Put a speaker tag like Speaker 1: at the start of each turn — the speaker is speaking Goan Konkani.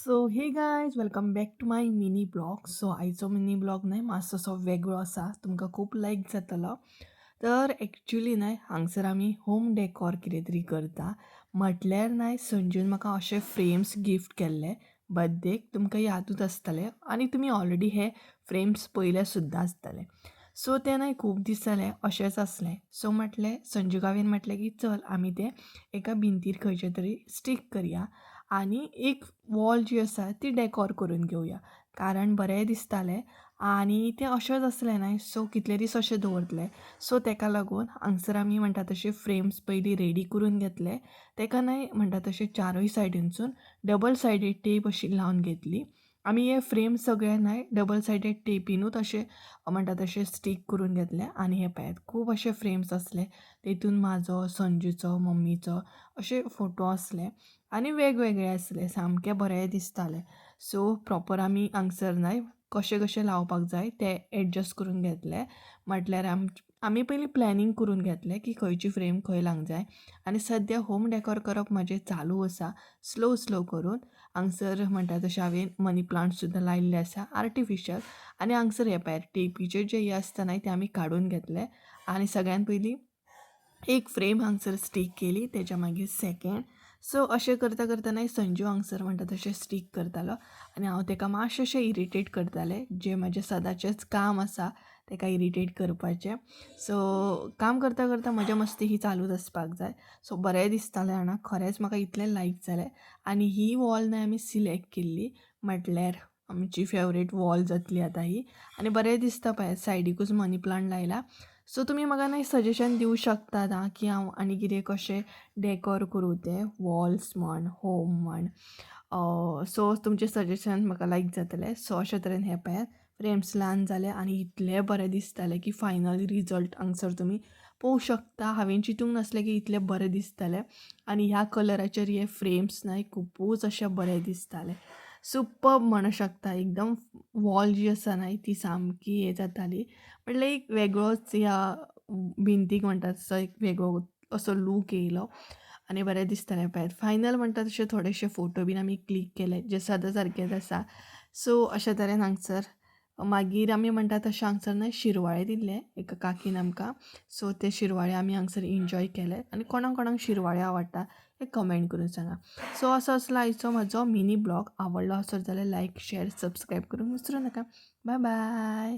Speaker 1: So hey guys, welcome back to my mini vlog. So आयचो मिनी ब्लॉग न्हय मातसो असो वेगळो आसा, तुमकां खूब लायक जातलो. तर एक्चुली न्हय हांगसर आमी होम डेकोर कितें तरी करता. म्हटल्यार न्हय संजून म्हाका अशे फ्रेम्स गिफ्ट केल्ले बर्थडेक, तुमकां यादूच आसतलें आनी तुमी ऑलरेडी हे फ्रेम्स पयले सुद्दां आसतले. सो तें न्हय खूब दीस जाले अशेंच आसलें. सो म्हटलें संजू हांवें म्हटलें की चल आमी तें एका भिंतीर खंयच्या तरी स्टीक करया आनी एक वॉल जी आसा ती डेकोर करून घेवया, कारण बरें दिसतालें आनी तें अशेंच आसलें न्हय. सो कितले दीस अशें दवरतले. सो तेका लागून हांगसर आमी म्हणटा तशे फ्रेम्स पयलीं रेडी करून घेतले. तेका न्हय म्हणटा तशें चारूय सायडीनसून डबल सायडीड टेप अशी लावन घेतली. आमी हे फ्रेम सगळे न्हय डबल सायडीड टेपीनूच अशे म्हणटा तशें स्टीक करून घेतले. आनी हे पळयात खूब अशे फ्रेम्स आसले, तेतून म्हाजो, संजूचो, मम्मीचो अशे फोटो आसले आनी वेगवेगळे आसले, सामके बरें दिसताले. सो प्रोपर आमी हांगसर न्हय कशें कशें लावपाक जाय तें एडजस्ट करून घेतले. म्हटल्यार आमी पयलीं प्लॅनिंग करून घेतलें की खंयची फ्रेम खंय लावंक जाय. आनी सद्या होम डेकोर करप म्हाजें चालू आसा, स्लो स्लो करून. हांगसर म्हणटा तशें हांवें मनी प्लांट सुद्दां लायिल्ले आसा आर्टिफिशल. आनी हांगसर हे पळयात टेपीचे जे हे आसता न्हय ते आमी काडून घेतले आनी सगळ्यान पयलीं एक फ्रेम हांगसर स्टीक केली, तेच्या मागीर सेकेंड. सो अशें करता करता न्हय संजू हांगसर म्हणटा तशें स्टीक करतालो आनी हांव तेका मातशें अशें इरिटेट करतालें, जें म्हाजें सदांचेंच काम आसा तेका इरिटेट करपाचें. सो काम करता करता म्हज्या मस्ती ही चालूच आसपाक जाय. सो बरें दिसतालें जाणा, खरेंच म्हाका इतलें लायक जालें. आनी ही वॉल न्हय आमी सिलेक्ट केल्ली, म्हटल्यार आमची फेवरेट वॉल जातली आतां ही. आनी बरें दिसता पळयात सायडीकूच मनी प्लांट लायला. सो तुमी म्हाका न्हय सजेशन दिवं शकतात आं की हांव आनी कितें कशें डेकोर करूं तें वॉल्स म्हण, होम म्हण. सो तुमचें सजेशन म्हाका लायक जातलें. सो अशे तरेन हें पळयात फ्रेम्स ल्हान जाले आनी इतलें बरें दिसतालें की फायनल रिजल्ट हांगसर तुमी पळोवंक शकता. हांवें चिंतूंक नासलें की इतलें बरें दिसतलें. आनी ह्या कलराचेर हे फ्रेम्स न्हय खुबूच अशे बरें दिसताले, सुपर्ब म्हणू शकता. एकदम वॉल जी आसा न्हय ती सामकी हें जाताली, म्हटल्यार एक वेगळोच ह्या भिंतीक म्हणटा तसो एक वेगळो असो लूक येयलो आनी बरें दिसतालें पळयात. फायनल म्हणटा तशे थोडेशे फोटो बीन आमी क्लीक केले जे सदां सारकेच आसा. सो अशे तरेन हांगसर मागीर आमी म्हणटा तशें हांगसर न्हय शिरवाळे दिल्ले एका काकीन आमकां. सो ते शिरवाळे आमी हांगसर एन्जॉय केले. आनी कोणाक कोणाक शिरवाळे आवडटा हे कमेंट करून सांगा. सो असो असलो आयचो म्हाजो मिनी ब्लॉग. आवडलो आसत जाल्यार लायक, शेर, सबस्क्रायब करूंक विसरूं नाका. बाय बाय.